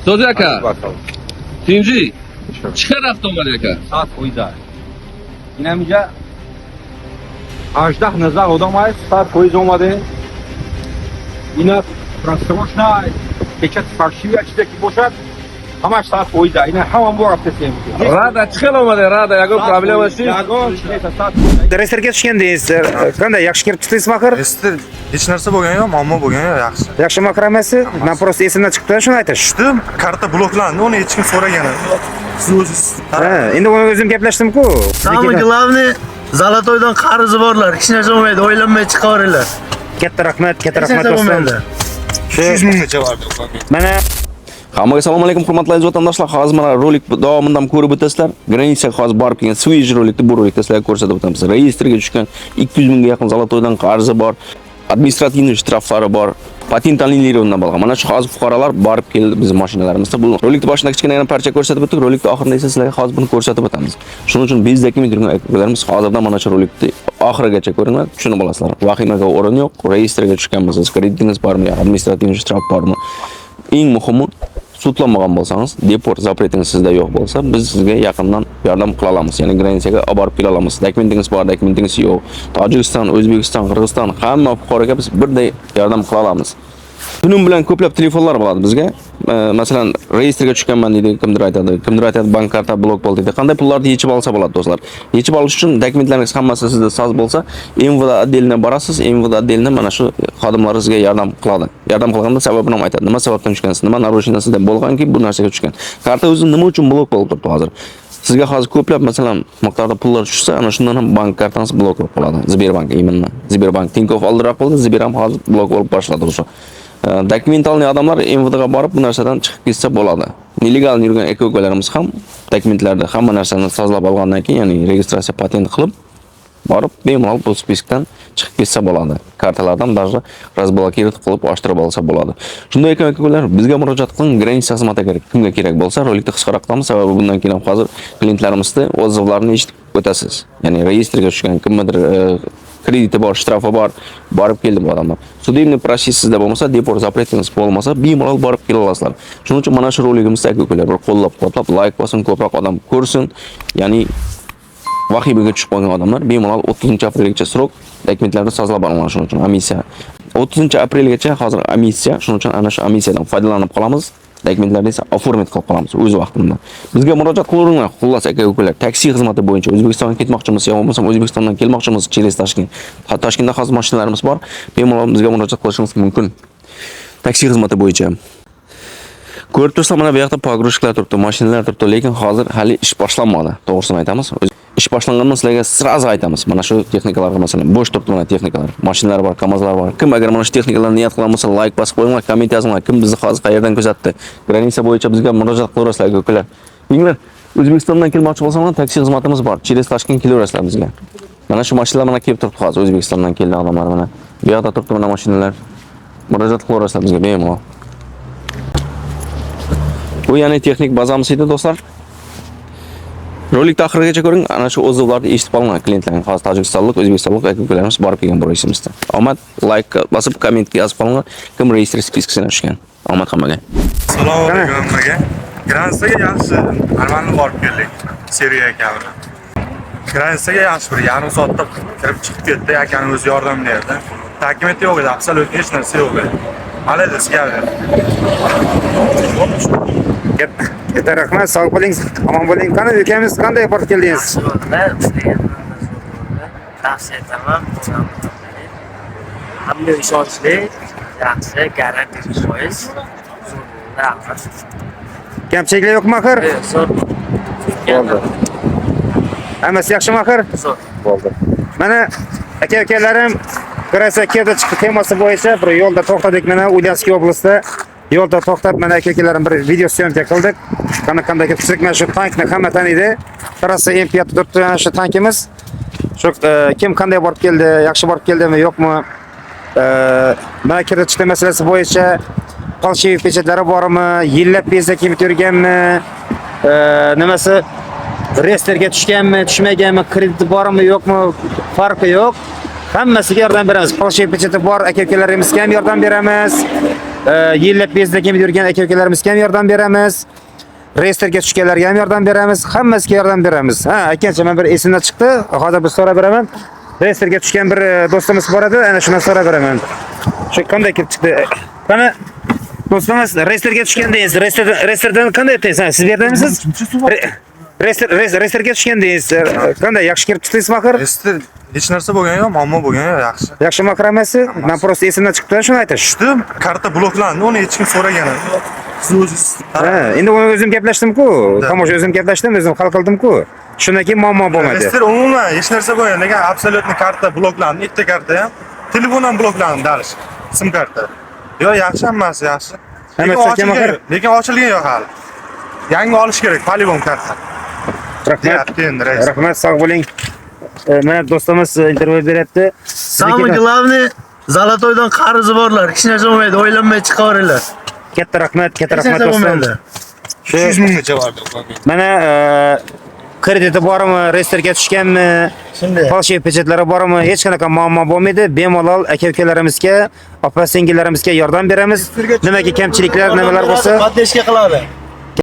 So'zi aka. Tinchi. Чӣ рафт омад, ака? 100%. Инамиҷа 18 19 одам аст, 100% омаде. Ина просрочна, печать фальшивая, чизе ки бошад, ҳамаш 100%. Ина ҳама мо рафтесем. Рада чӣ хел омаде? Рада ягон проблема чи? Ягон чи нест, 100%. Reyestrga tushgandingiz, qanday, yaxshi kirib chiqdingizmi axir? Esda hech narsa bo'lgani yo'q, muammo bo'lgani yo'q, yaxshi. Yaxshimi axir hammasi? Man просто esimdan chiqibdi shuni aytish. Tushdim, karta bloklandi, uni hech kim so'ragani yo'q. Siz o'zingiz Ha, endi uni o'zim gaplashdim-ku. Самое главное, золотой dan qarzi borlar. Hech narsa bo'lmaydi, o'ylanmay chiqaveringlar. Katta rahmat, katta Hech rahmat, narsa do'stim. bo'lmaydi. Shu 300 minggacha bor. Mana. Hammaga assalomu alaykum, hurmatli aziz vatandoshlar. Hozir mana rolik davomida ham ko'rib o'tasizlar. Граница ga hozir borib kelgan свежий rolikni bu rolikda sizlarga ko'rsatib o'tamiz. Reyestrga tushgan, 200 mingga yaqin золотой dan qarzi bor, административный shtraflari bor, patent аннулирован bo'lgan. Mana shu hozir fuqarolar borib keldi bizning mashinalarimizda. Bu rolikni boshida kichkinagina parcha ko'rsatib o'tdik. Rolikni oxirida esa sizlarga hozir buni ko'rsatib o'tamiz. Shuning uchun без документ yurgan akalarimiz hozirdan mana shu rolikni oxirigacha ko'ringlar, tushunib olasizlar. Vahimaga o'rin yo'q. Reyestrga tushganmisiz, kreditingiz bormi, административный shtraf bormi? Eng muhimi, sudlanmagan bo'lsangiz, депорт запрет ingiz sizda yo'q bo'lsa, biz sizga yaqindan yordam qila olamiz. Ya'ni граница ga olib borib kela olamiz. Dokumentingiz bor, dokumentingiz yo'q. Tojikiston, O'zbekiston, Qirg'iziston, hamma fuqaroga biz birday yordam qila olamiz. Buning bilan ko'plab telefonlar bo'ladi bizga. Masalan, reyestrga tushganman deydi, kimdir aytadi, kimdir aytadi, bank karta blok bo'ldi deydi. Qanday pullarni yechib olsa bo'ladi, do'stlar? Yechib olish uchun dokumentlaringiz hammasi sizda soz bo'lsa, МВД отдел ina borasiz, МВД отдел ina mana shu xodimlar sizga yordam qiladi. Yordam qilganda sababini ham aytadi. Nima sababdan tushgansiz, nima нарушение sizda bo'lganki, bu narsaga tushgan. Karta o'zi nima uchun blok bo'lib turibdi hozir? Sizga hozir ko'plab, masalan, miqdorda pullar tushsa, ana shundan ham bank kartangiz blok bo'lib qoladi. Sberbank именно. Sberbank, Tinkoff oldinroq bo'ldi, Sber ham hozir blok bo'lib boshladi o'sha. Документальный odamlar МВД ga borib bu narsadan chiqib ketsa bo'ladi. Нелегал yurgan aka-ukalarimiz ham dokumentlarni, hamma narsani sozlab olgandan keyin, ya'ni registratsiya, patent qilib borib, bemalol bu список dan chiqib ketsa bo'ladi. Kartalardan даже разблокировать qilib ochtirib olsa bo'ladi. Shunday ekan, aka-ukalar, bizga murojaat qiling, граница xizmati kerak. Kimga kerak bo'lsa, rolikni qisqaroq qilamiz, sababi bundan keyin ham hozir klientlarimizni отзыв larini eshitib o'tasiz. Ya'ni reyestrga tushgan kimnidir krediti bor, shtrafi bor, borib keldi bu odamlar. Судебный процесс sizda bo'lmasa, депорт запрет ingiz bo'lmasa, bemalol borib kela olasizlar. Shuning uchun mana shu roligimizni, aka-ukalar, bir qo'llab-quvvatlab, layk bosing, ko'proq odam ko'rsin. Ya'ni vahimaga tushib qolgan odamlar bemalol 30-aprelgacha срок, dokumentlarni sozlab olinglar. Shuning uchun amnistiya 30-aprelgacha hozir amnistiya, shuning uchun ana shu amnistiyadan foydalanib qolamiz. Dokumentlarni esa оформить qilib qolamiz o'z vaqtida. Bizga murojaat qilaveringlar, xullas, aka-ukalar, taksi xizmati bo'yicha O'zbekistonga ketmoqchimiz yo bo'lmasam O'zbekistondan kelmoqchimiz через Toshkent. Toshkentda hozir mashinalarimiz bor. Bemalol bizga murojaat qilishingiz mumkin. Taksi xizmati bo'yicha. Ko'rib tursam, mana bu yoqda погрузчик lar turibdi, mashinalar turibdi, lekin hozir hali ish boshlanmadi. To'g'risini aytamiz. Ish boshlangandan sizlarga сразу aytamiz. Mana shu texnikalarga, masalan, bo'sh turibdi mana texnikalar. Mashinalar bor, KAMAZlar bor. Kim agar mana shu texnikalarni niyat qilgan bo'lsa, layk bosib qo'yinglar, komment yozinglar. Kim bizni hozir qayerdan kuzatdi? Граница bo'yicha bizga murojaat qilaverasizlar, aka-ukalar. Inglar, O'zbekistondan kelmoqchi bo'lsanglar, taksi xizmatimiz bor. Через Toshkent kelaverasizlar bizga. Mana shu mashinalar mana kelib turibdi hozir. O'zbekistondan keldi odamlar mana. Bu yoqda turibdi mana mashinalar. Murojaat qilaverasizlar bizga bemalol. Bu ya'ni texnik bazamiz edi, do'stlar. Rolikni oxirigacha ko'ring, ana shu отзыв larni eshitib qolinglar klientlarning. Hozir tojikistonlik, o'zbekistonlik aka-ukalarimiz borib kelgan bu reysimizda. Omad, layk bosib, kommentga yozib qolinglar. Kim reyestr списка sina tushgan. Omad hammaga. Assalomu alaykum hammaga. Граница ga yaxshi, нормально borib keldik. Seriya aka bilan. Граница ga yaxshi, bir yarim soatda kirib chiqib ketdi, akani o'zi yordam berdi. Документ yo'q edi, абсолютно hech narsa yo'q edi. Молодец, keldi. Katta rahmat, sog' bo'ling, omon bo'ling. Qani, ukamiz, qanday borib keldingiz? Yaxshi bo'ldi, ishlagan zo'r bo'ldi. Tavsiya etaman. Hamma ishonchli, yaxshi, garantiya 100%. Zo'r bo'ldi, rahmat. Kamchiliklar yo'qmi axir? Zo'r. Bo'ldi. Hammasi yaxshimi axir? Zo'r. Bo'ldi. Mana, aka ukalarim, граница keldi chiqdi temasi bo'yicha bir yo'lda to'xtadik mana Ульяновский область da. Yo'lda to'xtab, mana, aka ukalarim, bir video съёмка qildik. Qani, qanday qilib, mana shu tankni hamma taniydi. Trassa M5 turibdi mana shu tankimiz. Shu kim qanday borib keldi, yaxshi borib keldimi, yo'qmi? Mana kirdi chiqdi masalasi bo'yicha фальшивый печать lari bormi, yillab без документ yurganmi, nimasi, reyestrga tushganmi, tushmaganmi, krediti bormi, yo'qmi, farqi yo'q. Hammasiga yordam beramiz. Фальшивый печать i bor aka ukalarimizga ham yordam beramiz. Yillab bezda kelib yurgan aka ukalarimizga ham yordam beramiz. Reyestrga tushganlarga ham yordam beramiz, hammasiga yordam beramiz. Ha, aytgancha men bir esimdan chiqdi. Hozir bir so'rab beraman. Reyestrga tushgan bir do'stimiz bor edi, ana shundan so'rab beraman. Shu qanday kirib chiqdi? Qani do'stimiz reyestrga tushgan deysiz. Reyestrdan qanday aytasiz? Ha, siz bu yerdamisiz? Reyestrga tushgan deysiz. Qanday yaxshi kirib chiqdingizmi axir? Reyestr hech narsa bo'lgani yo'q, muammo bo'lgani yo'q, yaxshi. Yaxshi makramasi? Men просто esimdan chiqdi, shuni aytish. Tushdim, karta bloklandi, uni hech kim so'ragani yo'q. Siz o'zingiz Ha, endi uni o'zim gaplashdim-ku. Tomosha o'zim gaplashdim, o'zim hal qildim-ku. Shundan keyin muammo bo'lmadi. Reyestr umuman hech narsa bo'lmagan, lekin абсолютно karta bloklandi, ikkita karta ham. Telefon ham bloklandi dalish. Sim karta. Yo'q, yaxshi hammasi yaxshi. Hammasi Lekin okey, ochilgan axir? yo'q, lekin ochilgan yo'q hali. Yangi olish kerak, по-любому karta. Rahmat. Deyapti endi reyestr. Rahmat, sog' bo'ling. Mana do'stimiz intervyu beryapti. Самое главное, золотой dan qarzi borlar. Hech narsa bo'lmaydi, o'ylanmay chiqaveringlar. Katta rahmat, katta Hech rahmat narsa do'stim. bo'lmaydi. Shu 300 minggacha bordi. mana krediti bormi, reyestrga tushganmi, Shunday. фальшивый печать lari bormi, hech qanaqa muammo bo'lmaydi. Bemalol aka-ukalarimizga, opa-singillarimizga yordam beramiz. Nimaki kamchiliklar, nimalar bo'lsa, Поддержка qiladi.